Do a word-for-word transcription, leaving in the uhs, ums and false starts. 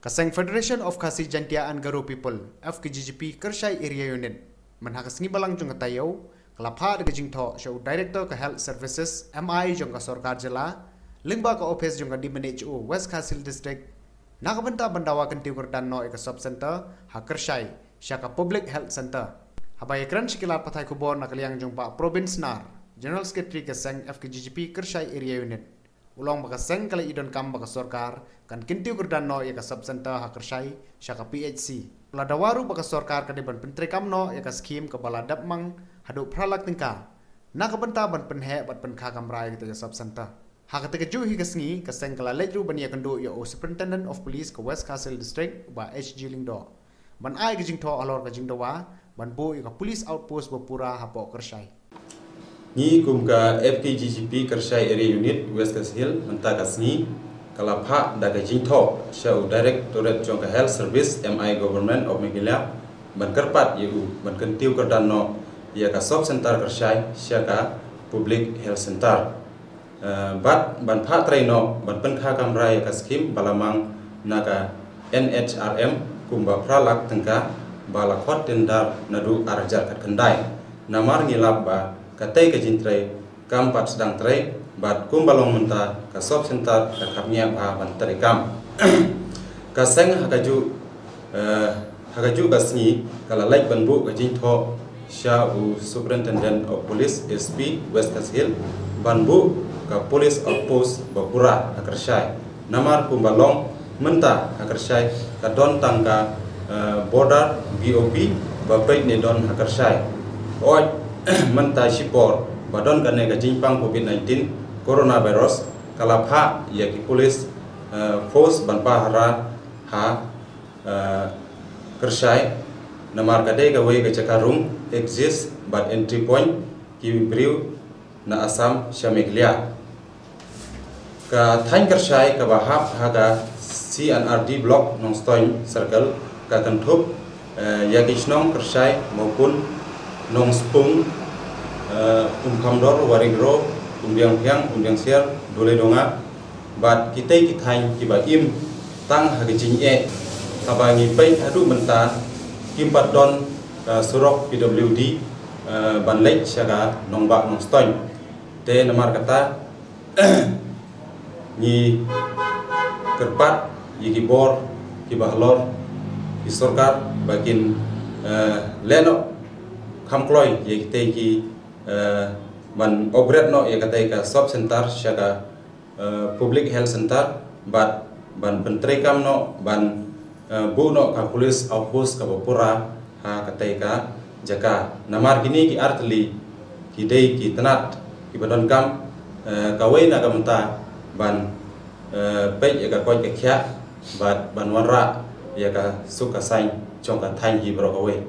Ka Seng Federation of Khasi Jaintia and Garo People, F K G G P, Kyrshai Area Unit, mynha ka sngi Balang jong ka taïew, ka la phah da ka jingthoh sha u Director ka Health Services, M I jong ka Sorkar Jylla, lyngba ka ophis jong ka D M H O West Khasi Hills District, na ka bynta ban dawa kyntiew kyrdan noh ïa ka Sub Center ha Kyrshai sha ka Public Health Center. Haba ïakren sha ki lad pathai khubor na ka liang jong Bah Probin Snar, General Secretary ka Seng F K G G P Kyrshai Area Unit, u la ong ba ka Seng ka la ïohi donkam ba ka Sorkar kan kyntiew kyrdan noh ïa ka Sub Center ha Kyrshai sha ka P H C. U la dawa ruh ba ka Sorkar ka dei ban pyntreikam noh ïa ka skhim kaba la dep mang haduh phra lak tyngka na ka bynta ban pynheh bad pynkha kamra ïa kata ka Sub Center. Ha kata ka juh hi ka sngi, ka Seng ka la leit ruh ban ïakynduh ïa u Superintendent of Police ka West Khasi Hills District, Bah H G Lyngdoh, ban ai ka jingthoh halor ka jingdawa ban buh ïa ka Police Outpost ba pura hapoh Kyrshai. Ngi kum ka F K G G P Kyrshai Area Unit West Khasi Hills mynta ka sngi ka la phah da ka jingthoh sha u Directorate jong ka Health Service, M I Government of Meghalaya, ban kyrpad ïa u ban kyntiew kyrdan noh ïa ka Sub Center Kyrshai sha ka Public Health Center. Eh, bad ban phah trei noh ban pynkha kamra ïa ka skhim ba la mang na ka N H R M kumba phra lak tyngka ba la khot tender naduh ar hajar khatkhyndai. Namar ngi lap ba katei ka jingtrei kam pat sdang trei, bad kumba long mynta ka Sub Center ka khapngiah bha ban treikam. Ka Seng ha ka juh, eh, ha ka juh ka sngi ka la leit ban buh ka jingthoh sha u Superintendent of Police, S P, West Khasi Hills, ban buh ka Police Outpost ba pura ha Kyrshai. Namar kumba long mynta ha Kyrshai ka don tang ka, eh, border B O P ba peit ne don ha Kyrshai. Oi, mynta shipor ba don kane ka jingpang COVID nineteen coronavirus ka la phah ïa ki police, eh, force ban pahara ha, eh, Kyrshai. Namar ka dei kawei ka jaka rung exit bad entry point ki briew na Assam sha Meghalaya. Ka thaiñ Kyrshai kaba hap ha ka C and R D Block Nongstoiñ Circle ka kynthup, eh, ïa ki shnong Kyrshai, Mawkun, Nongspung, eh, Umkhamdor, Waringroh, Umdiangphiang, Umdiangsiar, Dulai Donga, bad kitei ki thaiñ kiba im tang ha ka jingeh, haba ngi peit haduh mynta kim pat don, eh, surok P W D, eh, ban leit sha ka nongbah Nongstoiñ. Te namar kata ngi kyrpad ïa ki bor kiba halor, ki sorkar ba kin, eh, leh noh kham kloi ïa kitei ki, eh, ban upgrade noh ïa katei ka Sub Center sha ka, eh, Public Health Center, bad ban pyntreikam noh ban, eh, buh noh ka Police Outpost kaba pura ha katei ka jaka. Namar kine ki artylli ki dei ki tnat kiba donkam, eh, kawei na ka bynta ban, eh, peit ïa ka koit ka khiah bad ban wanrah ïa ka suk ka saiñ jong ka thaiñ hi baroh kawei.